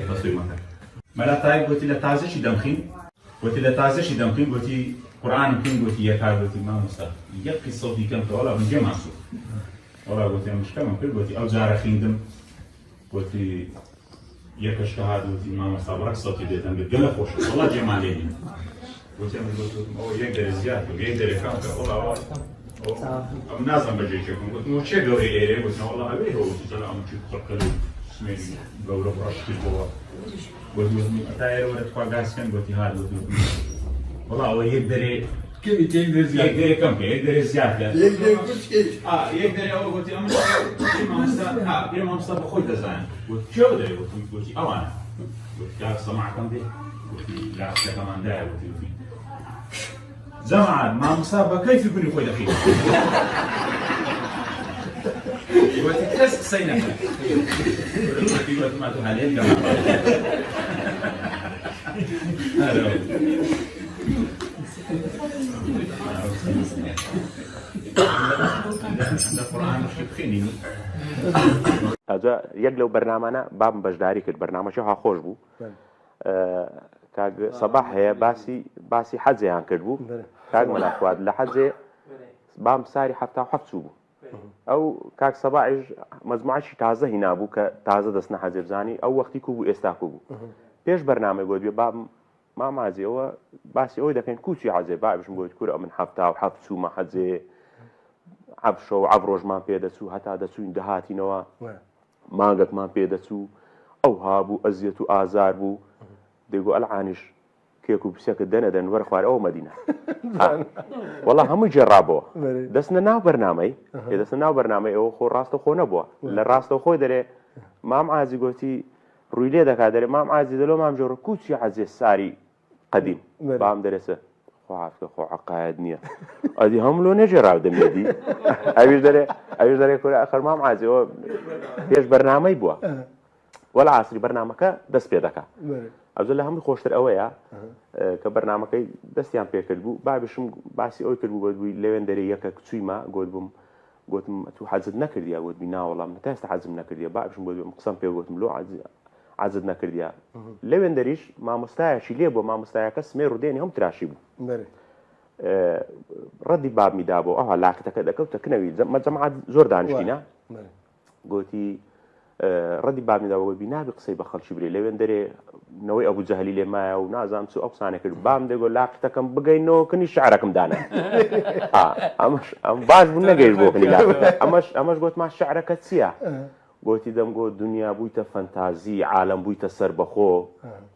بەسوی مەکە. مەلا تایب گۆتی لە تازەکی دەمخین گۆتی لە تازەکی دەمخین گۆتی قورئانم خین گۆتی یەکا گۆتی مامۆستا یەک قیسەو دیکەم کە وەڵا من گوێمان سوو وەڵا گۆتی ئەم شکەمم کرد گۆتی ئەو جارە خیندم گۆتی یەکەش کە هات گۆتی مامۆستا بەڕک سەوتی بێتەم کرد گەلە خۆشە وەڵا گوێمان لێ نییە گۆتی ئەم گۆتم ئەوە یەک دەرێ زیاد کرد یەک دەرێ کەم کە وەڵا ئەم نازم بەجێ چێکم گوتم و چێ گەورەی ئێرێ گوتم وەڵا ئەوێ هەوە گوتی ئەم چی خڕکەل و سمێری گەورە و ڕەش کردەوە گوت گوتم تا ئێرە وەرە تخوا گاسکەن گوتی هات گوتم وەڵا ئەوە یەک دەرێ کەمی کەی دەرێ زیاد یەک دەرێ کەم کە یەک دەرێ زیاد کە یەک دەرێ کوچکەی ئا یەک دەرێ ئەوە گوتی ئەم مامۆستا ئا پێ مامۆستا بە خۆی دەزانێت گوت کێ دەرێ گوتم گوتی ئەوانە گوتی کاک سەماعەکەم دێ گوتی لاستەکەمان دایە گوتی گوتی جەماعەت مامۆستا بە کەیفی گونی خۆی دەخی گوتی کەس قسەی نەکرد گوتی گوتم ئەتوو هەلێت لە ئەجا یەک لەو بەرنامانە بابم بەشداری کرد بەرنامەکە ها خۆش بوو کاک سەباح هەیە باسی باسی حەجیان کرد بوو کاک مەلا فواد لە حەجێ بام ساری 77 چوو بوو ئەو کاک سەباعیش مەجموعەکی تازە هینا بوو کە تازە دەستنە حەجێ بزانی ئەو وەختی کو بوو ئێستا کو بوو پێش بەرنامەی گۆت بێ باب مامازی ئەوە باسی ئەوەی دەکەین کوچی حەجێ بابشم گوت کورە من 77 چوومە حەجێ عەب شەو عەب ڕۆژمان پێ دەچوو هەتا دەچووین دەهاتینەوە مانگەکمان پێ دەچوو ئەوها بوو ئەزیەت و ئازار بوو دەیگۆ ئەلعانیش کێک و پسەکە دەنەدەن وەرە خوار ئەوە مەدینە وەڵا هەمووی گێڕابەوە دەستنە ناو بەرنامەی دەستە ناو بەرنامەی ئەوە خۆ ڕاستە خۆ نەبووە لە ڕاستە خۆی دەرێ مام عازی گۆتی ڕووی لێ دەکا دەرێ مام عازی دەلۆ مام جۆرە کوچی عەزێ ساری قەدیم بام دەرێسە خۆ عافکە خۆ عقایەت نییە ئەدی هەم لۆ نەژێراو دەمێدی ئەویش دەرێ ئەویش دەرێ کورە ئەخەر مام عازیەوە پێش بەرنامەی بووە وەلا عاسری بەرنامەکە دەست پێ دەکا ئەوجە لە هەمووی خۆشتر ئەوەیە کە بەرنامەکەی دەستیان پێکرد بوو بابیشم باسی ئەوی کرد بوو گوت بووی لەوێن دەرێ یەکە کچوویمە گوت بووم گوتم تو حەجت نەکردیا گوت بی ناوەڵام تا ئێستا حەجم نەکردیە بابیشم گوت بم قسەم پێ گوتم لۆ عەجت نەکردیا لەوێن دەریش مامۆستایەکی لێ بوو مامۆستایەکە سمێ ڕودێنی هەم تراشی بوو ڕەدی بابمی دابوو ئەوها لاقتەکە دەکەوتە کنەوی جەماعەت زۆر دانیشتینە گوتی ڕەدی بابمی دابوو بی نابی قسەی بە خەڵکی برێ لەوێن دەرێ نەوەی ئەبوو جەهلی لێ مایە و نازانم چ ئەو قسانە کرد بام دەگۆ لاقتەکەم بگەینەوە کنی شعرەکەم دانا ئەمەش ئەم باش بوو نەگەیشت بۆ کنی لاقتە ئەمەش ئەمەش گوتمان شعرەکە چییە؟ گۆتی دەمگۆ دونیا بوویتە فەنتازی عالەم بوویتە سەربەخۆ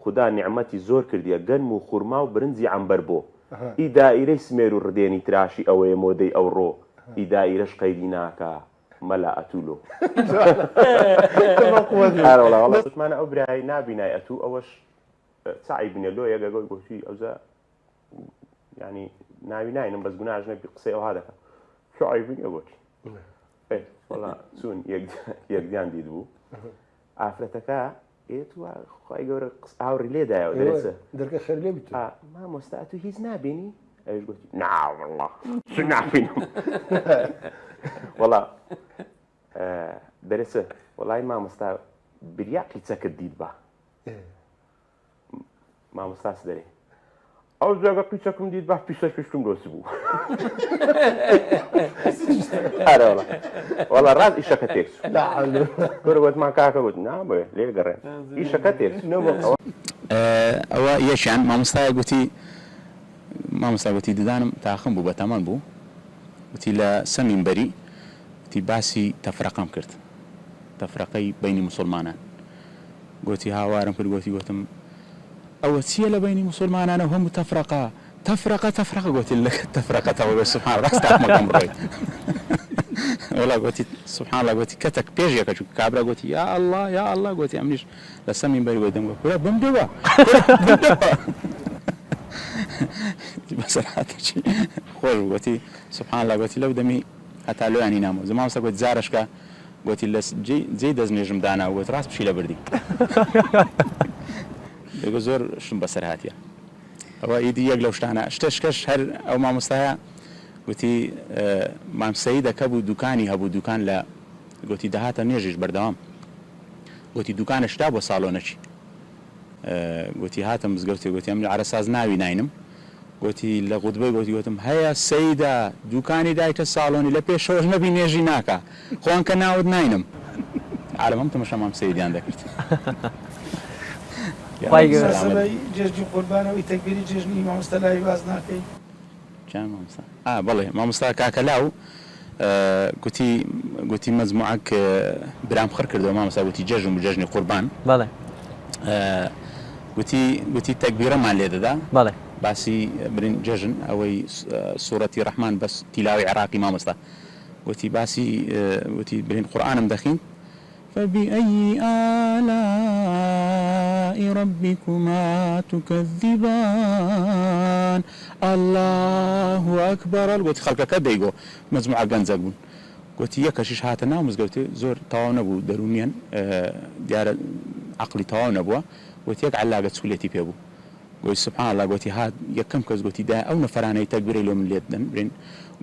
خودا نیعمەتی زۆر کردیە گەنم و خورما و برنجی عەمبەر بۆ ئی دائیرەی سمێر و ڕدێنی تراشی ئەوەیە مۆدەی ئەوڕۆ ئی دائیرەش قەیدی ناکا مەلا ئەتوو لۆ ئارەوەڵا وەڵا وتمانە ئەو برای نابینای ئەتوو ئەوەش چ عەیب نیە لۆ یەک ئەگەر گۆتی ئەوجا یعنی ناوی ناینم بەس گوناش نەبی قسەی ئەوها دەکەم چ عەیب نیە گۆتی وەڵا چوون یەکدیان دیت بوو ئافرەتەکە ئێت خی گەورە ئاوڕی لێدایەوە دەرێتە دەرکە خێر لێ بیت مامۆستا تو هیچ نابینی ئەویش گوتی ناوەڵا چ نابینم وەڵا دەرێتە وەڵای مامۆستا بریا قیچەکرد دیت بە مامۆستا چ دەرێ ئەو جاگە قیچەکم دیت باش پیسە پشتم دۆست بوو ئەرێ وەڵا وەڵا ڕاست ئیشەکە تێک چوو کورە گوتمان کاکە گوت نابێ لێ گەڕێن ئیشەکە تێک چوو ئەوە یەکیان مامۆستایەک گوتی مامۆستا گوتی ددانم تاقم بوو بەتەمەن بوو گوتی لە سە مینبەری گوتی باسی تەفرەقەم کرد تەفرەقەی بەینی موسوڵمانان گۆتی هاوارم کرد گۆتی گۆتم ئەوە چیە لە بەینی موسوڵمانانە و هەموو تەفرەقە تەفرەقە تەفرەقە گۆتی لەکە تەفرەقە تەوە گۆتی سبحان ڕاست تاقمەکەم ڕۆی وەڵا گۆتی سبحان اللە گۆتی کەتەک پێش یەکە چوو کابرا گۆتی یا اللە یا اللە گۆتی ئەمنیش لە سەر مینبەری گۆتی دەم گۆ کورە بمدەوە کورە بمدەوە بەسەرهاتێکی خۆش بوو گۆتی سبحان اللە گۆتی لەو دەمی هەتا لۆیان هینامەوە جا مامۆستا گۆتی جارەشکە گۆتی لە جێی دەست نوێژم دانا و گۆت ڕاست پشیلە بردی دەگۆ زۆر شتم بەسەر هاتیە ئەوە ئیدی یەک لەو شتانە شتەشکەش هەر ئەو مامۆستایە گوتی مام سەیدەکە بوو دوکانی هەبوو دوکان لە گۆتی دەهاتە نوێژیش بەردەوام. گۆتی دوکانە شتا بۆ ساڵۆنەکی گۆتی هاتە مزگەوتێ گۆتی ئەمن عەرەساز ناوی ناینم گۆتی لە غوتبەی گۆتی گۆتم هەیە سەیدا دوکانی دایتە ساڵۆنی لە پێشەوەش نەبی نێژی ناکا خۆان کە ناوت ناینم عالەم هەم تەمەشا مام سەیدیان دەکرد خوای گەورە. سەبەی جەژنی قوربانەوەی تەکبیری جەژنی مامۆستا لاوی باس ناکەی؟ کیان مامۆستا؟ ئا بەڵێ مامۆستا کاکە لاو گوتی گوتی مەجموعەک برام خڕ کردەوە مامۆستا گوتی جەژن بوو جەژنی قوربان بەڵێ گوتی گوتی تەکبیرەمان لێ دەدا بەڵێ باسی برین جەژن ئەوەی سوڕەتی ڕەحمان بەس تیلاوەی عێڕاقی مامۆستا گوتی باسی گوتی برین قورئانم دەخیند فبأی آلاء ربکما تکذبان اللە اکبر گوتی خەڵکەکە دەیگۆ مەجموعە گەنجەک بوون گوتی یەک کەشیش هاتە ناو مزگەوتێ زۆر تەواو نەبوو دەروونیان دیارە عەقڵی تەواو نەبووە گوتی یەک عەلاگە چکلێتی پێ بوو گوتی سبحان اللە گوتی هات یەکەم کەس گوتی دایە ئەو نەفەرانەی تەکبیرەی لۆ من لێ بدەن برێن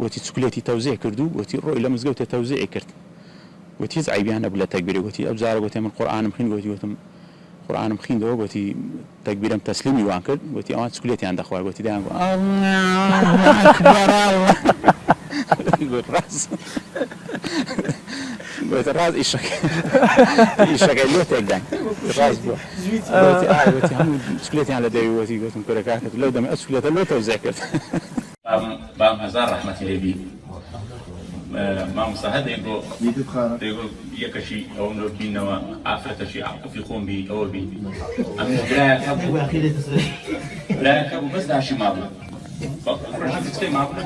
گوتی چکلێتی تەوزیع کرد و گوتی ڕۆی لە مزگەوتێ تەوزیعی کرد گوتی هیچ عەیبیان نەبوو لە تەکبیرە گوتی ئەو جارە گوتی من قورئانم خیند گوتی گوتم قورئانم خیندەوە گوتی تەکبیرم تەسلیمی وان کرد گوتی ئەوان چکلێتیان دەخوارد گوتی دەیان گوت اللە اکبر اللە گوت ڕاست گوتی ڕاست ئیشەکە ئیشەکەی لۆ تێکداین ڕاست بوو گوتی ئا گوتی هەموو چکلێتیان لە دەوی گوتی گوتم کورە کاکە لەو دەمە ئەو چکلێتە لۆ تەوزیع کرد بام هەزار ڕەحمەتی لێ بی مامۆستا هەر دەیگۆ دەیگۆ یەکەشی ئەوەم لۆ بینەوە ئافرەتەشی عەقفی خۆم بی ئەوە بی ئەم برایەک هەبوو برایەک هەبوو بەس داشی مابوو ڕۆژی کچکەی مابوو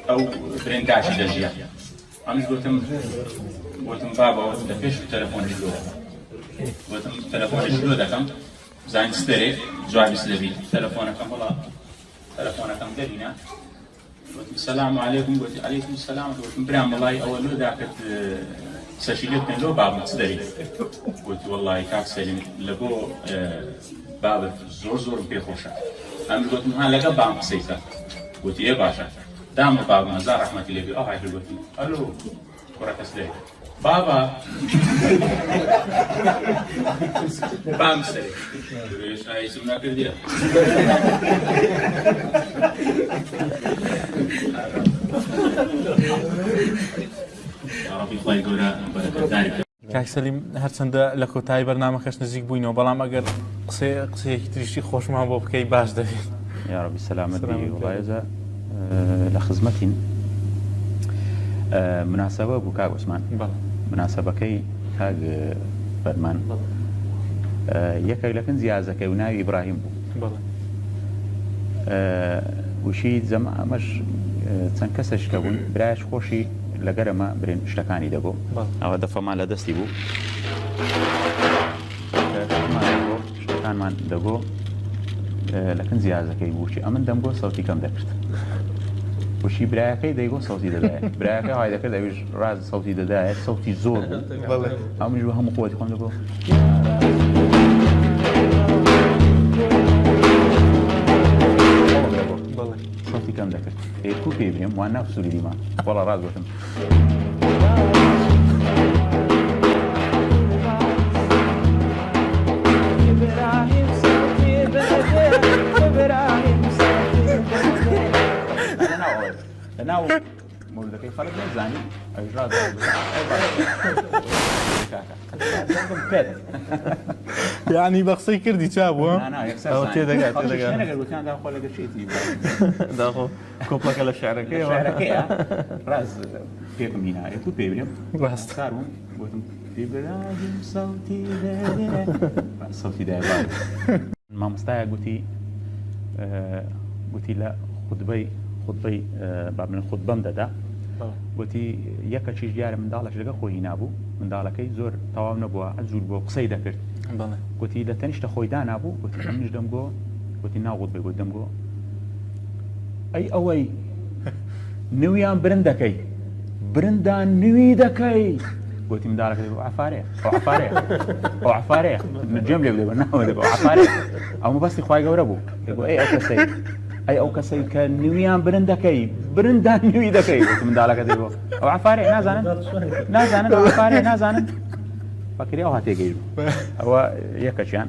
ئەو برێن داشی دەژیا ئەمش گوتم گوتم بابە لە پێش تەلەفۆنیش لۆ گوتم تەلەفۆنیش لۆ دەکەم زانین ستەرێ جوابی سلەبی تەلەفۆنەکەم وەڵا تەلەفۆنەکەم دەرینا گوتم سەلام علیکم گوتی علیکم سەلام گوتم برام وەڵای ئەوە لۆ داکرد قسەشی لێ بکەن لۆ بابم چ دەری گوتی وەڵای کاک سەلیم لە بۆ بابت زۆر زۆرم پێ خۆشە ئەم گوتم ها لەگەڵ بام قسەی کە گوتی ئێ باشە دامە بابم هەزار ڕەحمەتی لێ بێ ئەو هاکرد گوتی ئەلۆ کوڕەکەس لێ بابا بام سەرێ ئێستا هیچم نەکردیە ڕەبی خوای گەورە بەرەکەتداری بکات. کاک سەلیم هەرچەندە لە کۆتایی بەرنامەکەش نزیک بووینەوە بەڵام ئەگەر قسەی قسەیەکی تریشی خۆشمان بۆ بکەی باش دەبێت. یاڕەبی سەلامەت بی وەڵا ئێجا لە خزمەتین مناسبە بوو کاک عوسمان مناسبەکەی کاک فەرمان یەکێک لە کن زیازەکەی و ناوی ئیبراهیم بوو وشی جەم ئەمەش چەند کەسەش کە بوون برایش خۆشی لەگەرەمە برێن شتەکانی دەگۆ ئەوە دەفەمان لە دەستی بوو شتەکانمان دەگۆ لە کن زیازەکەی بووچی ئەمن دەمگۆ سەوتی کەم دەکرد وشی برایەکەی دەیگۆ سەوتی دەدایە برایەکە وای دەکرد ئەویش ڕاز سەوتی دەدایە سەوتی زۆر بوو ئەمنیش بە هەموو قوتی خۆم دەگۆ سەوتی کەم دەکرد ئێ کو پێی برێم وان ناو سووری دیمان وەڵا ڕاست گوتم لەناو مولدەکەی خەڵک نەیزانی ئەویش ڕاست یعنی بە قسەی کردی چا بووە تێدەگات داخۆ کۆپلەکە لە شعرەکەیە شعرەکەیە ڕاست پێکم هینا یەکو پێ برێم ڕاست کار بووم گوتم ئیبراهیم سەوتی سەوتی دایە مامۆستایە گوتی گوتی لە خودبەی خودبەی با من خودبەم دەدا گوتی یەکەکیش دیارە منداڵێک لەگە خۆی هینابوو منداڵەکەی زۆر تەواو نەبووە ئەجور بۆ قسەی دەکرد گوتی لە تەنیشتە خۆی دانابوو گوتی ئەمنیش دەمگۆ گوتی ناو غوتبەی گوت دەمگۆ ئەی ئەوەی نویان برند دەکەی برندان نوی دەکەی گوتی منداڵەکە دەگۆ عەفارەیە ئەو عەفارەیە ئەو عەفارەیە گوێم لێ بدە بە ناوە دەگۆ عەفارەیە ئەو مەبەستی خوای گەورە بوو دەگۆ ئەی ئەو کەسەی ئەی ئەو کەسەی کە نویان برند دەکەی برندان نوی دەکەی گوتی منداڵەکە دەگۆ ئەو عەفارەیە نازانن نازانن ئەو عەفارەیە نازانن. فەکری ئەوها تێگەیشت بوو. ئەوە یەکەکیان.